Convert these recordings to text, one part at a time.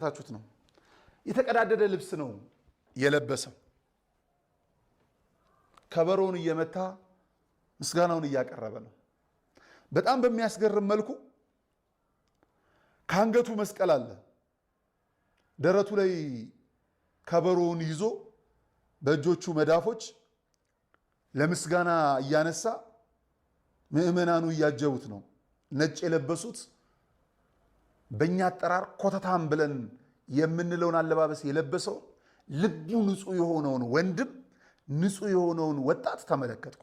እየተመለከታችሁት ነው። የተቀዳደደ ልብስ ነው የለበሰው። ከበሮውን እየመታ ምስጋናውን እያቀረበ ነው። በጣም በሚያስገርም መልኩ ከአንገቱ መስቀል አለ። ደረቱ ላይ ከበሮውን ይዞ በእጆቹ መዳፎች ለምስጋና እያነሳ ምዕመናኑ እያጀቡት ነው። ነጭ የለበሱት፣ በእኛ አጠራር ኮተታም ብለን የምንለውን አለባበስ የለበሰውን፣ ልቡ ንጹሕ የሆነውን ወንድም፣ ንጹሕ የሆነውን ወጣት ተመለከትኩ።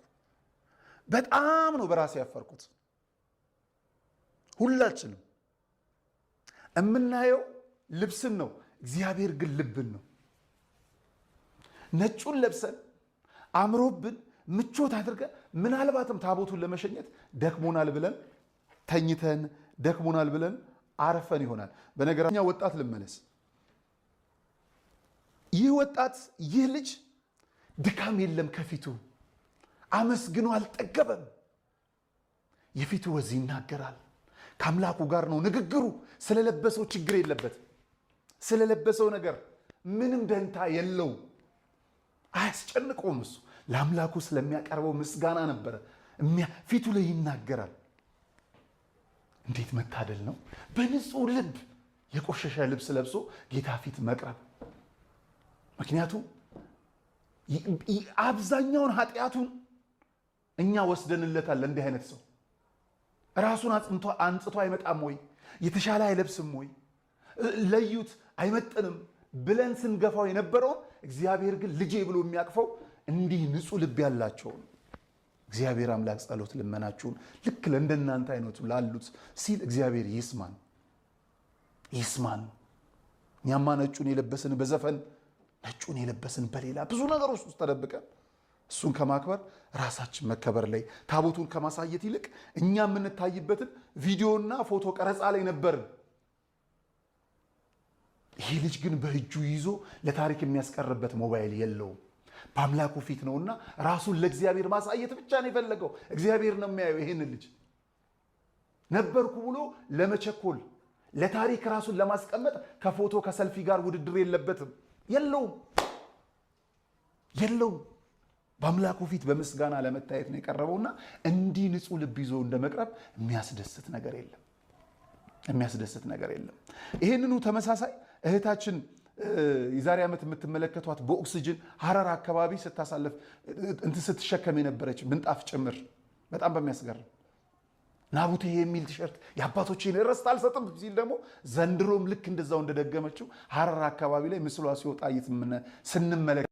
በጣም ነው በራሴ ያፈርኩት። ሁላችንም የምናየው ልብስን ነው፣ እግዚአብሔር ግን ልብን ነው። ነጩን ለብሰን አምሮብን ምቾት አድርገን ምናልባትም ታቦቱን ለመሸኘት ደክሞናል ብለን ተኝተን፣ ደክሞናል ብለን አርፈን ይሆናል። በነገራኛ ወጣት ልመለስ። ይህ ወጣት፣ ይህ ልጅ ድካም የለም ከፊቱ፣ አመስግኖ አልጠገበም። የፊቱ ወዝ ይናገራል። ከአምላኩ ጋር ነው ንግግሩ። ስለለበሰው ችግር የለበትም። ስለለበሰው ነገር ምንም ደንታ የለው፣ አያስጨንቀውም። እሱ ለአምላኩ ስለሚያቀርበው ምስጋና ነበረ ፊቱ ላይ ይናገራል። እንዴት መታደል ነው! በንጹህ ልብ የቆሸሸ ልብስ ለብሶ ጌታ ፊት መቅረብ። ምክንያቱም አብዛኛውን ኃጢአቱን እኛ ወስደንለታል። እንዲህ አይነት ሰው ራሱን አንጽቶ አይመጣም ወይ? የተሻለ አይለብስም ወይ? ለዩት፣ አይመጥንም ብለን ስንገፋው የነበረውን እግዚአብሔር ግን ልጄ ብሎ የሚያቅፈው እንዲህ ንጹህ ልብ ያላቸውን። እግዚአብሔር አምላክ ጸሎት ልመናችሁን ልክ ለእንደናንተ አይነቱ ላሉት ሲል እግዚአብሔር ይስማን፣ ይስማን። እኛማ ነጩን የለበስን በዘፈን፣ ነጩን የለበስን በሌላ ብዙ ነገሮች ውስጥ ተደብቀን እሱን ከማክበር ራሳችን መከበር ላይ፣ ታቦቱን ከማሳየት ይልቅ እኛ የምንታይበትን ቪዲዮና ፎቶ ቀረጻ ላይ ነበርን። ይህ ልጅ ግን በእጁ ይዞ ለታሪክ የሚያስቀርበት ሞባይል የለውም። በአምላኩ ፊት ነውና ራሱን ለእግዚአብሔር ማሳየት ብቻ ነው የፈለገው። እግዚአብሔር ነው የሚያየው። ይህን ልጅ ነበርኩ ብሎ ለመቸኮል፣ ለታሪክ ራሱን ለማስቀመጥ ከፎቶ ከሰልፊ ጋር ውድድር የለበትም። የለውም፣ የለውም። በአምላኩ ፊት በምስጋና ለመታየት ነው የቀረበውና እንዲህ ንጹህ ልብ ይዞ እንደመቅረብ የሚያስደስት ነገር የለም። የሚያስደስት ነገር የለም። ይህንኑ ተመሳሳይ እህታችን የዛሬ ዓመት የምትመለከቷት በኦክስጅን ሀረር አካባቢ ስታሳልፍ እንትን ስትሸከም የነበረች ምንጣፍ ጭምር፣ በጣም በሚያስገርም ናቡቴ የሚል ቲሸርት፣ የአባቶቼን ርስት አልሰጥም ሲል ደግሞ ዘንድሮም ልክ እንደዛው እንደደገመችው ሀረር አካባቢ ላይ ምስሏ ሲወጣ ስንመለከት